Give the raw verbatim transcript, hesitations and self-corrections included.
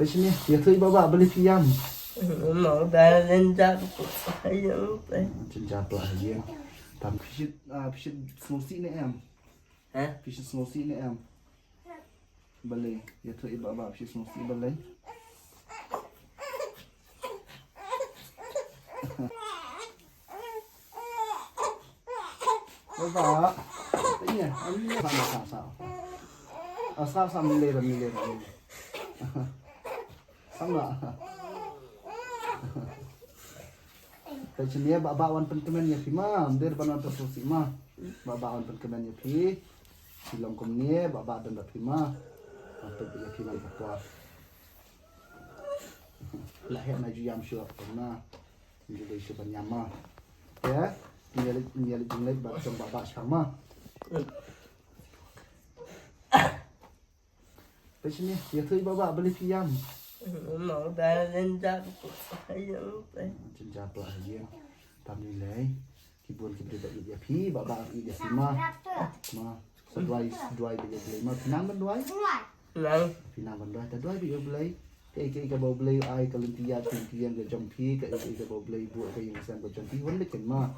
Peit shane, ïathuh ïa Bah Bah balei phi ïam. Mo da len ja ko. Ayo pe. Jynjar pla ha ïing. Tam phi shu, ah, phi shu sngewsih ne em? Ha? Phi shu sngewsih ne em? Balei, ïathuh ïa Bah Bah phi shu sngewsih balei. Bah Bah. Tanya, ani sa sa sa. Ah, sa sa mile, mile, mile. Sa ma. Peit shane, Bah Bah wan pynkmen ïa phi ma, ym dei ban wan pynsngewsih ma. Bah Bah wan pynkmen ïa phi. Phi long kumne, Bah Bah don bad phi ma. Wan pynkmen ïa phi man ka por. La heh na ju ïam shuwa kumne. Ju dei shuwa ban ïam ma. Ya, ïa leit, ïa leit jingleit bad jong Bah Bah shang ma. Peit shane, ïathuh ïa Bah Bah balei phi ïam. Mo da len ja ko. Ayo pe. Jynjar pla ha ïing. Tam lei lei. Ki bun ki briew ba ïeit ïa phi, Bah Bah ïeit ïa phi ma. Ma. Sa duwai, duwai bad ïa U Blei ma. Phi nang ban duwai? Nang. Phi nang ban duwai, ta duwai bad ïa U Blei. Kaei kaei kaba U Blei u ai, ka lynti ïaid ka lynti ïeng ka jong phi, kaei kaei kaba U Blei u buh ha ka ïing ka sem ka jong phi, wan leit keiñ ma.